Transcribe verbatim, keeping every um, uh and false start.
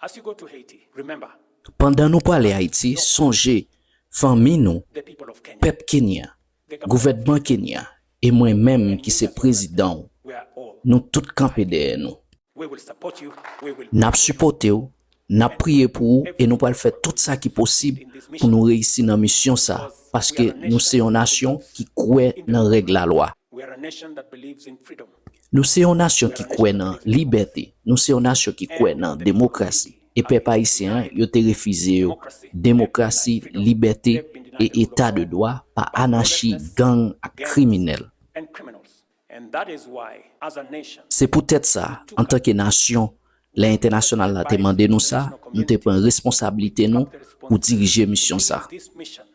As you go to Haiti, remember, pandan nou prale Ayiti, sonje fanmi nou, the people of Kenya, pèp Kenya, the government, gouvènman Kenya, e mwen menm ki se prezidan w, we are all, nou tout kanpe dèyè nou. We will support you. We will, n ap sipòte w, n ap priye pou ou, e nou pral fè tout sa ki posib pou nou reyisi nan misyon sa, paske nou se yon nasyon ki kwè nan règ lalwa. We are a nation that believes in freedom. Nou se yon nasyon ki kwè nan libète. Nou se yon nasyon ki kwè nan demokrasi. E pèp ayisyen an, yo te refize yo demokrasi, libète e eta de dwa pa anachi, gang ak kriminèl. And criminals. And that is why, as a nation, se poutèt sa, antanke nasyon, lè entènasyonal la te mande nou sa, nou te pran responsablite nou pou dirije misyon sa. This mission